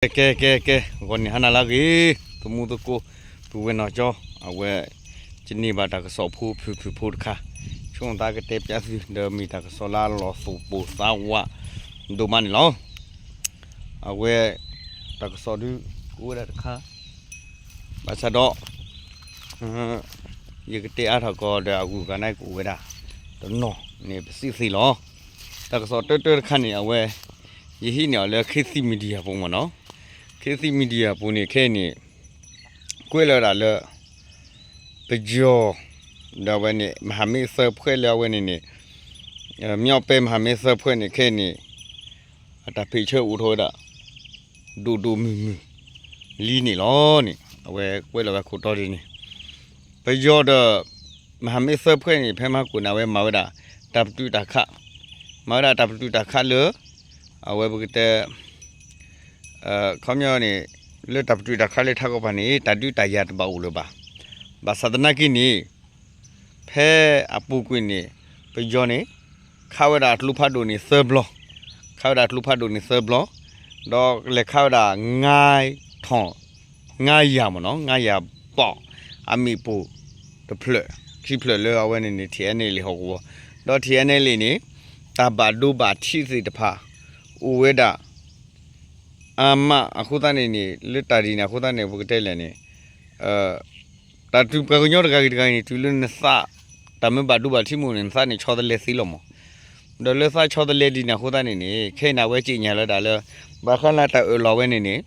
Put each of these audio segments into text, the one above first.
ကဲ ကဲ ကဲ ကဲ ဂီၤန့ၣ်ဟါနၤလၢအဂ့ၤ, သမူသကိး ပုၢ်ဝဲၢ်နီၢ်ကၠီ, အဝဲ ကန့ၢ်ဘၣ်တၢ်ကစီၣ်ဖိဖုၣ်ဖုၣ်ဖိတခါ, ဆိသးကတဲပၠးသု ဒီးမ့ၢ်တၢ်ကစီၣ်လၢအလီၤသူၣ်ပိၢ်သးဝး ဒိၣ်မးန့ၣ်လီၤ. အဝဲ တၢ်ကစီၣ်ဒုး ကအိၣ်ဝဲဒၣ်တခါ, ဘၣ်ဆၣ်ဒီး ယကတဲအါထီၣ်ကီးဒီးအဂုၤအဂၤန့ၣ်ကအိၣ်ဝဲဒၣ် တနီၤန့ၣ်ပစံးသ့လီၤ. တၢ်ကစီၣ်တၢတၢတခါန့ၣ် အဝဲ ယဟံးန့ၢ်အီၤလၢ ခေတ်သစ် Media ပူၤမ့ၢ်နီၤ, ခေတ်သစ် Media ပူၤန့ၣ် ခဲအံၤန့ၣ် ကွဲးလီၤဝဲဒၣ်လၢ ပယီၤ ဒီးအဝဲန့ၣ် မဟာမိတ်သၢဖှဲးလၢအဝဲန့ၣ်န့ၣ် မြောက်ပိုင်းမဟာမိတ်သၢဖှဲးန့ၣ် ခဲအံၤန့ၣ် အတၢ်ဖံးဆၢအိၣ်ထီၣ်ဝဲဒၣ် ဒိၣ်ဒိၣ်မုၢ်မုၢ်လံန့ၣ်လီၤန့ၣ် အဝဲကွဲးလီၤဝဲခိၣ်တီဒ်န့ၣ်, ပယီၤဒီး မဟာမိတ်သၢဖှဲးန့ၣ် ဖဲမဟါကိၣ်န့ၣ် အဝဲမၤဝဲဒၣ် တၢ်ပတုာ်တၢ်ခး, မၤဝဲဒၣ်တၢ်ပတုာ်တၢ်ခးလၢ အဝဲပကတဲ ခီပညီန့ၣ် လၢတၢ်ပတုာ်တၢ်ခးလၢထးကီၢ်ပၤန့ၣ် တၢ်ဒုးတၢ်ယၤတဘၣ်အိၣ်လၢၤဘၣ်. ဘၣ်ဆၣ်သနာ်က့န့ၣ် ဖဲအပူၤကွံာ်န့ၣ် ပယီၤန့ၣ် ခးဝဲဒၣ်ကျိဖးဒိၣ်န့ၣ်သၢဘျီ, ခးဝဲဒၣ်ကျိဖးဒိၣ်န့ၣ်သၢဘျီ, ဒီးလဲၤခးဝဲဒၣ် ငါးထောင် ငါးရာ မ့ၢ်နီၤ ငါးရာ ဘီၣ်အမ့ၣ်ပိၢ်တဖျၢၣ်ခံဖျၢၣ်လၢအဝဲန့ၣ်န့ၣ် ထံၣ်အဲနဲလံဟီၣ်ကဝီၤ, ဒီးထံၣ်အဲနဲလံန့ၣ် တၢ်ဘၣ်ဒိဘၣ်ထံးသ့ၣ်တဖၣ် အိၣ်ဝဲဒၣ် အါမးအဃိသတးန့ၣ်န့ၣ် လၢတၢ်ဒ်န့ၣ်အဃိသတးန့ၣ် ပကတဲလဲၣ်န့ၣ် တၢ်တုၤပှၤကညီတဂၤဂ့ၤတဂၤဂ့ၤန့ၣ် တုၤလၢနသး တၢ်မ့ၢ်ဘၣ်ဒိဘၣ်ထံးမ့ၢ်န့ၣ် နသးန့ၣ်ဆီတလဲသ့လီၤမး, ဒီးလၢသးဆီတလဲဒ်န့ၣ်အဃိသတးန့ၣ်န့ၣ် ခဲအံၤန့ၣ် အဝဲက့ညါလၢဒၣ်လၢ ဘၣ်ဃးလၢတၢ်အၢၣ်လီၤဝဲန့ၣ်န့ၣ်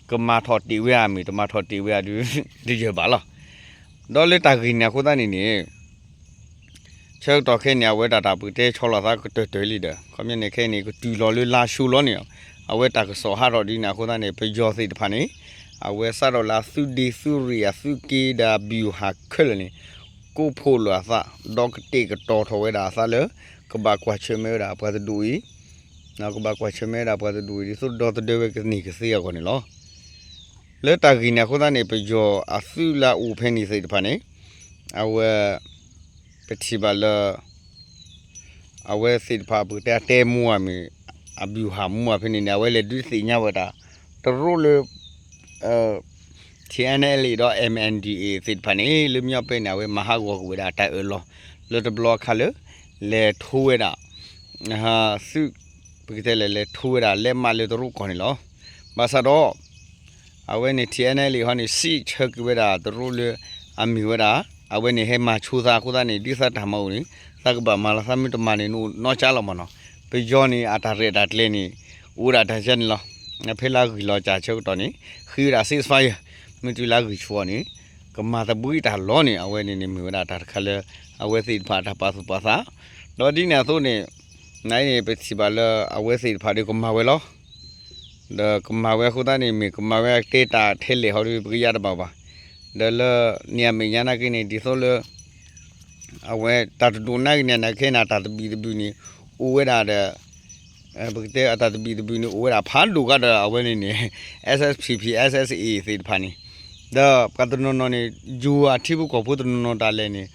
ကမၤထီၣ်တ့ၢ်ဝဲဧါမ့ၢ် တမၤထီၣ်တ့ၢ်ဝဲဧါဒုး တယၢၢ်ဘၣ်လီၤ. ဒီးလၢတၢ်ဂ့ၢ်န့ၣ်အဃိသတးန့ၣ်န့ၣ် ဆၢကတီၢ်ခဲအံၤန့ၣ် အဝဲဒၣ်တၢ်ပကတဲဆီလီၤသးကတၢၢ်တၢၢ်လံဒီး ခီပညီန့ၣ် ခဲအံၤန့ၣ် ကတုၤလီၤလၢလါၡိလီၤန့ၣ်, အဝဲတၢ်ကစီၣ်ဟးထီၣ်ဒ်န့ၣ်အဃိသတးန့ၣ် ပယီၤသ့ၣ်တဖၣ်န့ၣ် အဝဲစးထီၣ်လၢအသုးဒ့သုးရ့ၣ်အသုးက့ဒီး ဗျူဟာ ခဲလၢာ်န့ၣ် ကိးဖှိၣ်လိာ်အသး ဒီးကတဲာ်ကတီၤထီၣ်ဝဲဒၣ်အသးလၢ ကဘၣ်ကွၢ်ဆၢၣ်မဲာ်ဝဲဒၣ်ပှၤတဒူၣ်အံၤ, ကဘၣ်ကွၢ်ဆၢၣ်မဲာ်ဝဲဒၣ်ပှၤတဒူၣ်အံၤ ဒ်သိးဒီသဒၢဝဲကန့ၢ်ကသ့အဂီၢ်န့ၣ်လီၤ. လၢတၢ်ဂ့ၢ်န့ၣ်အဃိသတးန့ၣ် ပယီၤအသုးလၢအအိၣ်ဖဲန့ၣ်သ့ၣ်တဖၣ်န့ၣ် အဝဲ ပထံၣ်ဘၣ်လၢ အဝဲသ့ၣ်တဖၣ်ပကတဲအတဲမူအမ့ၢ် အဗျူဟာ မူအဖဲန့ၣ်န့ၣ် အဝဲလဲၤဒုးသ့ၣ်ညါဝဲဒၣ် တရူးလၢ ထံၣ်အဲနဲလံဒီး MNDAA သ့ၣ်တဖၣ်န့ၣ် လၢမြောက်ပိုင်းန့ၣ် အဝဲမၤဟးဂီၤကွံာ်ဝဲဒၣ်တၢ်အၢၣ်လီၤ လၢတဘျီအခါလၢ လဲၤထိဝဲဒၣ် သုး ပကတဲလဲၣ် လဲၤထိဝဲဒၣ် လက်မှတ် လၢတရူးကီၢ်န့ၣ်လီၤ. ဘၣ်ဆၣ်ဒီး အဝဲန့ၣ် ထံၣ်အဲနဲလံဟီန့ၣ် စံးဆၢက့ၤဝဲဒၣ်တရူးလၢ အမ့ၢ်ဝဲဒၣ် အဝဲန့ၣ်ဟဲမၤဆိသးအဃိသတးန့ၣ် ဒ်သးတၢ်မၤအိၣ်န့ၣ် သးကဘၣ်မၤလီၤ သးမ့ၢ်တမၤန့ၣ် နအိၣ်နီၢ်ကၠါလီၤမ့ၢ်နီၤ. ပယီၤန့ၣ် အတၢ်ရဲၣ်တၢ်ကျဲၤန့ၣ် အိၣ်ဝဲဒၣ်တၢ်ကၠါန့ၣ်လီၤ. ဖဲလၢအဂံၢ်လီၤစၢ်ဆၢကတီၢ်န့ၣ် ဃ့ဝဲဒၣ် ceasefire မ့ၢ်တုၤလၢအဂံၢ်ဆူၣ်အီၤန့ၣ် ကမၤသဘှံးတၢ်လီၤန့ၣ် အဝဲန့ၣ်န့ၣ်မ့ၢ်ဝဲဒၣ်တၢ်တခါလၢ အဝဲသ့ၣ်တဖၣ်အတၢ်ပာ်သူၣ်ပာ်သး ဒီးဒ်န့ၣ်အသိးန့ၣ် နအံၤန့ၣ် ပထံၣ်ဘၣ်လၢအဝဲသ့ၣ်တဖၣ်ဒီးကမၤဝဲလီၤ. ဒီးကမၤဝဲအဃိသတးန့ၣ် မ့ၢ်ကမၤဝဲအကတဲတၢ်ထဲလဲၣ်ဟီဒီး ပကယါတဘၣ်ဘၣ်. ဒီးလၢန့ၣ်အမဲာ်ညါနာ်က့န့ၣ် ဒ်သိးလၢ အဝဲတၢ်တဒိၣ်နာ်က့န့ၣ် နခဲန့ၣ် တၢ်သဘံၣ်သဘုၣ်န့ၣ် အိၣ်ဝဲဒၣ်ဒီး ပကတဲအတၢ်သဘံၣ်သဘုၣ်န့ၣ် အိၣ်ဝဲဒၣ်ဖးဒိၣ်ကဒီးအဝဲန့ၣ်န့ၣ် SSPP SSA သ့ၣ်တဖၣ်န့ၣ် ဒီးပှၤတနီၤနီၤန့ၣ် ယိၤအထံဖိကီၢ်ဖိတနီၤနီၤတၢ်လဲၣ်န့ၣ်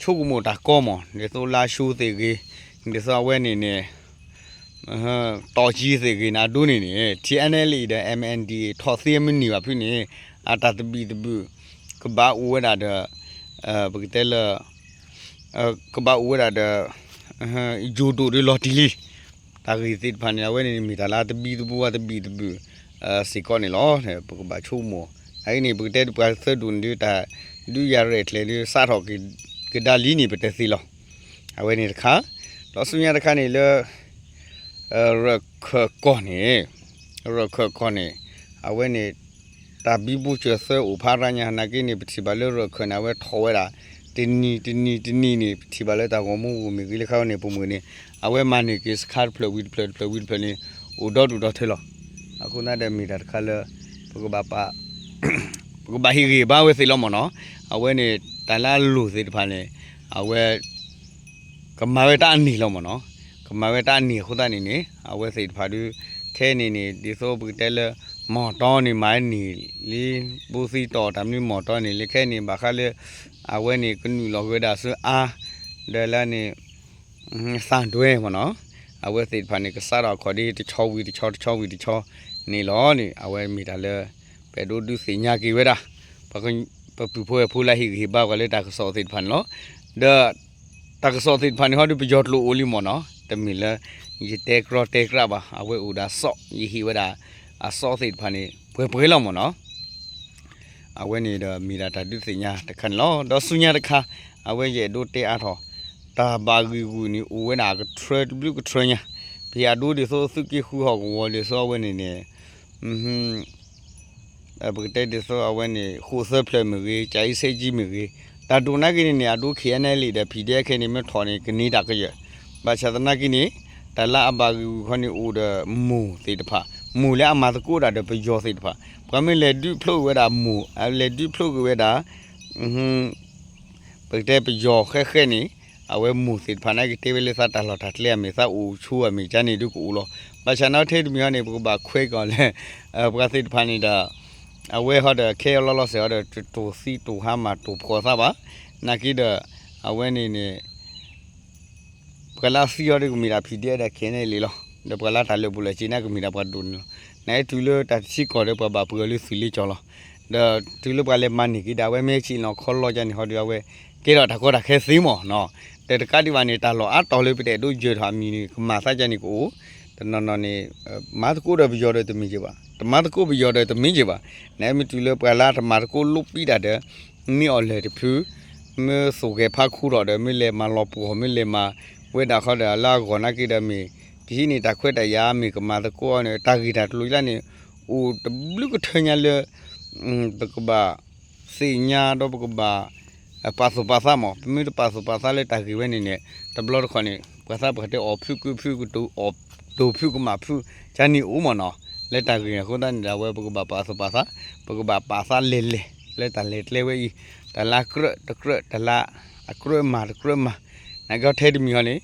ဆိကမိၣ်တၢ်ကီမး ဒ်သိးလါၡိသ့ၣ်ဂ့ၤ ဒ်သိးအဝဲန့ၣ်န့ၣ် တီၢ်ကံသ့ၣ်ဂ့ၤန့ၣ် အဒိန့ၣ်န့ၣ် ထံၣ်အဲနဲလံဒီး MNDAA ထီၣ်သ့မ့ၢ်န့ၢ်ဘၣ်ဖုန့ၣ် အတၢ်သဘံၣ်သဘုၣ် ကဘၣ်အိၣ်ဝဲဒၣ်ဒီး ပကတဲလၢ ကဘၣ်အိၣ်ဝဲဒၣ်ဒီး ယိၤဒိၣ်ဒီးလီၤတံၢ်လံ. တၢ်ဂ့ၢ်သ့ၣ်တဖၣ်န့ၣ် အဝဲန့ၣ်မ့ၢ်တၢ်လၢအသဘံၣ်သဘုၣ်အသဘံၣ်သဘုၣ် စ့ၢ်ကီးန့ၣ်လီၤ. ပကဘၣ်ဆိကမိၣ် အအံၤန့ၣ် ပကတဲပှၤသၢဒူၣ်န့ၣ်ဒီး တၢ်ဒုးယၤရဲၣ်ကျဲၤဒီး စးထီၣ်က့ၤကဒါလံန့ၣ် ပတဲသ့လီၤ. အဝဲန့ၣ်တခါ ဒီးဆူညါတခါန့ၣ်လၢ ရၢၢ်ခၢၣ်ကီၢ်န့ၣ် ရၢၢ်ခၢၣ်ကီၢ်န့ၣ် အဝဲန့ၣ် တၢ်ဘံဘူစၢၤသၢအိၣ်ဖးရါညါနာ်က့န့ၣ် ပထံၣ်ဘၣ်လၢရၢၢ်ခၢၣ်န့ၣ် အဝဲထီၣ်ဝဲဒၣ် တနံၤတနံၤတနံၤန့ၣ် ပထံၣ်ဘၣ်လၢတၢ်ဂီၤမူပူၤမ့ၢ်ဂ့ၤ လၢခါန့ၣ်ပူၤမ့ၢ်ဂ့ၤန့ၣ် အဝဲမၤန့ၢ်က့ၤစခါတဖျၢၣ်ဝံၤတဖျၢၣ်တဖျၢၣ်ဝံၤတဖျၢၣ်န့ၣ် အိၣ်ဒီဒူၣ်ဒီထၢလီၤ. အဃိသတးဒီးမ့ၢ်တၢ်တခါလၢ ပကဘၣ်ပာ် ပကဘၣ်ဟ့ၣ်ဂံၢ်ဘါဝဲသ့ၣ်လီၤမ့ၢ်နီၤ. အဝဲန့ၣ် တၢ်လၢအလိၣ်သ့ၣ်တဖၣ်န့ၣ် အဝဲ ကမၤဝဲတၢ်အန့ၢ်လီၤမ့ၢ်နီၤ. ကမၤဝဲတၢ်အန့ၢ်အဃိသတးန့ၣ်န့ၣ် အဝဲသ့ၣ်တဖၣ်ဒုး ခဲအံၤန့ၣ်န့ၣ် ဒ်သိးပကတဲလၢ မီၢ်တီန့ၣ် မၤန့ၢ်လံ ဘိသံတီၢ်တၢ်မနုၤမီၢ်တီန့ၣ်လံ ခဲအံၤန့ၣ် ဘၣ်ဃးလၢ အဝဲန့ၣ် ကနုာ်လီၤက့ၤဝဲဒၣ်ဆူအါ ဒီးလၢန့ၣ် သၣ်ဒွဲမ့ၢ်နီၤ. အဝဲသ့ၣ်တဖၣ်န့ၣ် ကစးထီၣ်အခီၣ်ဒ်တဆီဝံၤတဆီ တဆီဝံၤတဆီန့ၣ် န့ၣ်လီၤန့ၣ် အဝဲမ့ၢ်တၢ်လၢ ပအဲၣ်ဒိးဒုးသ့ၣ်ညါက့ၤဝဲဒၣ် ပပုၢ်ဖိဝဲၢ်ဖိလၢဟ့ၣ်ဂံၢ်ဟ့ၣ်ဘါပှၤလၢတၢ်ကစီၣ်သ့ၣ်တဖၣ်န့ၣ်လီၤ. ဒီး တၢ်ကစီၣ်သ့ၣ်တဖၣ်န့ၣ်ဟီဒီး ပယီၤကျိာ်အိၣ်လံမ့ၢ်နီၤ, တမ့ၢ်လၢ ယတဲကြီတဲကြၢးဘၣ်, အဝဲအိၣ်ဒီးအစီၣ် ယဟ့ၣ်ဝဲဒၣ် အစီၣ်သ့ၣ်တဖၣ်န့ၣ် ပှဲၤပှဲၤလီၤမ့ၢ်နီၤ. အဝဲန့ၣ်ဒီးမ့ၢ်ဒၣ်တၢ်ဒုးသ့ၣ်ညါတခါန့ၣ်လီၤ. ဒီးဆူညါတခါ အဝဲယအဲၣ်ဒိးတဲအါထီၣ် တၢ်ဘၣ်ဂံၢ်ဂူာ်န့ၣ်အိၣ်ဝဲဒၣ်အကထြၢတဘျုးကထြၢညါ, ပယီၤဒိဒ်သိးသုးက့ဃုဟီၣ်ကဝီၤဒ်သိးအဝဲန့ၣ်န့ၣ် ပကတဲဒ်သိးအဝဲန့ၣ် ဃိးသၢဖျၢၣ်မ့ၢ်ဂ့ၤ, ကၠၤအ့စဲကၠံမ့ၢ်ဂ့ၤ, တၢ်ဒိၣ်နာ်က့န့ၣ်န့ၣ် အဒိ KNLA ဒီး PDF ခဲန့ၣ် မ့ၢ်ထီၣ်န့ၣ် ကန့ၢ်တၢ်ကယၢၢ်, ဘၣ်ဆၣ်သနာ်က့န့ၣ် တၢ်လၢအဘၣ်ဂံၢ်ဂူာ်ခီန့ၣ်အိၣ်ဒီးမိၢ်သ့ၣ်တဖၣ်, မိၢ်လၢအမၤသကိးတၢ်ဒီးပယီၤသ့ၣ်တဖၣ်, ပှၤမ့ၢ်လဲၤဒုးဖျိးက့ၤဝဲဒၣ်မိၢ်, လဲၤဒုးဖျိးက့ၤဝဲဒၣ် ပကတဲပယီၤဃဲဃဲန့ၣ် အဝဲမိၢ်သ့ၣ်တဖၣ်န့ၣ် ကတဲဝဲလၢသးတၢ်လီၢ်တၢ်ကျဲအမ့ၢ် သးအိၣ်ဆိအမ့ၢ် ကန့ၣ်ဒုးကအိၣ်လီၤ. ဘၣ်ဆၣ်န့ၣ်ထဲတမံၤဟီန့ၣ် ပကဘၣ်ခွဲးကီးလၢ ပှၤသ့ၣ်တဖၣ်န့ၣ်ဒီး အဝဲဟီဒီး ခဲအံၤလီၤလီၤဆဲးဟီဒီး တတိၢ်သံတိၢ်ဟါမၤတိၢ်ဖှီၣ်သးဘၣ်, နာ်က့ဒီး အဝဲန့ၣ်န့ၣ် ပှၤလၢအသံအီၤဒီးကမ့ၢ်ဒၣ် PDF ဒီး KNLA လီၤ. ဒီးပှၤလၢတၢ်လၢာ်ဘူၣ်လၢာ်စ့ၤန့ၣ် ကမ့ၢ်ဒၣ်ပှၤဒိၣ်န့ၣ်လီၤ. နအဲၣ်တုၤလၢတၢ်တဆံကီၢ်ဒီး ပှၤဘၣ်ပှဲၤအီၤလၢသုးလ့ကၠီလီၤ. ဒီးတုၤလၢပှၤလဲၤမၤန့ၢ်က့ၤဒၣ် အဝဲမ့ၢ်ဆ့ၣ်နီၤခီလီကန့ၣ်ဟီဒီး အဝဲကဲထီၣ်တၢ်ကီတၢ်ခဲသ့မ့ၢ်နီၤ. ဒီးတကးဒံးဘၣ်န့ၣ် တၢ်လီၢ်အါတီၤလၢပတအဲၣ်ဒိးယၢၤထီၣ်အမံၤန့ၣ် ကမၤသးကန့ၣ်ကအိၣ်, တနီၤနီၤန့ၣ် မၤသကိးဒီးပယီၤဒီးတမ့ၢ်က့ၤဘၣ်, တမၤသကိးပယီၤဒီးတမ့ၢ်က့ၤဘၣ်. နမ့ၢ်တုၤလၢပှၤလၢတမၤသကိးလိးပံတၢ်ဒီး မ့ၢ်အီၤလဲၣ်တဖု မ့ၢ်သိၣ်ဂဲၤဖးခူထီၣ်ဒီး မ့ၢ်လဲၤမၤလီၤပှီၢ် မ့ၢ်လဲၤမၤဝဲဒၣ်ဃီဒီး လၢအဂီၢ်နာ်က့ဒီးမ့ၢ် ပဟံးန့ၢ်တၢ်ခွဲးတၢ်ယာ် မ့ၢ်ကမၤသကိးအီၤန့ၣ် တၢ်ဂ့ၢ်တၢ်ကျိၤကျါန့ၣ် အိၣ်တဘျုးကထၢညါလၢ ပကဘၣ်သ့ၣ်ညါဒီးပကဘၣ် ပာ်သူၣ်ပာ်သးမ့ၢ် ပမ့ၢ်တပာ်သူၣ်ပာ်သးလၢတၢ်ဂ့ၢ်ဝဲန့ၣ်န့ၣ် တဘျီတခီၣ်န့ၣ် ပှၤသးပှၢ်တဲအီၣ်ဖုၣ်ကဖုၣ်ကတိၤ အီၣ်ဒိၣ်ဖုၣ်ကမၣ်ဖုၣ် ကန့ၣ်အိၣ်မ့ၢ်နီၤ. လၢတၢ်ဂ့ၢ်အဃိသတးန့ၣ်ဒီး အဝဲပကဘၣ်ပာ်သူၣ်ပာ်သး ပကဘၣ်ပာ်သးလဲၤလဲၤ လၢတၢ်လဲၤကျဲဝဲအံၤ တၢ်လၢအကြၢးတကြၢး တၢ်လၢအကြၢးမၤတကြၢးမၤ နာ်က့ထဲတမံၤဟီန့ၣ်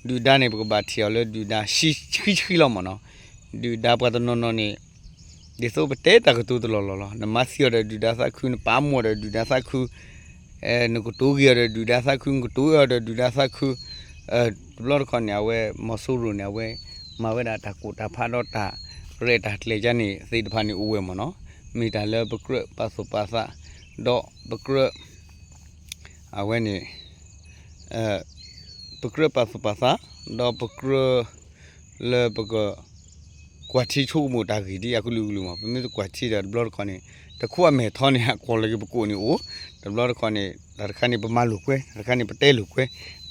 ဒုၣ်ဒါန့ၣ် ပကဘၣ်ထံၣ်အီၤလၢဒုၣ်ဒါဆံဆံလီၤမ့ၢ်နီၤ. ဒုၣ်ဒါပှၤတနီၤနီၤန့ၣ် ဒ်သိးပတဲတၢ်ကတိၤတလီၢ်လီၢ်လီၤ. နမၤသံအီၤဒီးဒုၣ်ဒါသးခု, နပာ်မူအီၤဒီးဒုၣ်ဒါသးခု, နကတိၤဂ့ၤအီၤဒီးဒုၣ်ဒါသးခု, နကတိၤအီၤဒီးဒုၣ်ဒါသးခု, တဘျီတခီၣ်န့ၣ် အဝဲမီၤစိရိၤန့ၣ် အဝဲမၤဝဲဒၣ်တၢ်ကူၣ်တၢ်ဖးဒီးတၢ်ရဲၣ်တၢ်ကျဲၤကန့ၣ်သ့ၣ်တဖၣ်န့ၣ်အိၣ်ဝဲမ့ၢ်နီၤ. မ့ၢ်တၢ်လၢပကြၢးပာ်သူၣ်ပာ်သး ဒီးပကြၢး အဝဲန့ၣ် ပကြၢးပာ်သူၣ်ပာ်သး ဒီးပကြၢး လၢပက ကွၢ်ထံဆိကမိၣ်တၢ်ဂ့ၢ်ဒ်အကလုာ်ကလုာ်မး, ပမ့ၢ်တကွၢ်ထံဒီးတဘျီတခီၣ်န့ၣ် တခိၣ်အမဲာ်ထီန့ၣ် အကွီၢ်လၢကပကိးန့ၣ်အိၣ်, တဘျီတခီၣ်န့ၣ် တၢ်တခါန့ၣ် ပမၤလိာ်ကွဲ, တၢ်တခါန့ၣ် ပတဲလိာ်ကွဲ,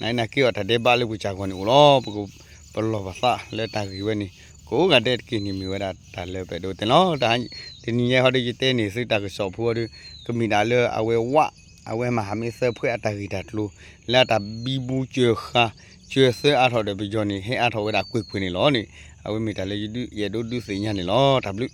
နာ်က့အီၤတၢ်ဒဲးဘးလၢပကစၢ်ဂီၢ်န့ၣ်အိၣ်လီၤ. ပကပလီၢ်ပသးလၢတၢ်ဂ့ၢ်ဝဲန့ၣ် ကိးဂၤဒဲးတက့ၢ်န့ၣ် မ့ၢ်ဝဲဒၣ်တၢ်လၢပအဲၣ်ဒိးတဲန့ၣ်လီၤ. တနံၤညါဟီဒီး ယတဲန့ၢ်သုတၢ်ကစီၣ်ဖိဒီး ကမ့ၢ်ဒၣ်လၢအဝဲဝး အဝဲမၤဟးမ့ၢ်သၢဖှဲအတၢ်ဂ့ၢ်တၢ်ကျိၤ လၢအတၢ်ဘံဘူစၢၤဃာ် စၢၤသၢအါထီၣ်ဒီးပယီၤန့ၣ် ဟဲအါထီၣ်ဝဲဒၣ်ကွ့ၢ်ကွ့ၢ်န့ၣ်လီၤန့ၣ် အဝဲမ့ၢ်တၢ်လၢယအဲၣ်ဒိးဒုးသ့ၣ်ညါန့ၣ်လီၤ. တၢ်ဘျုး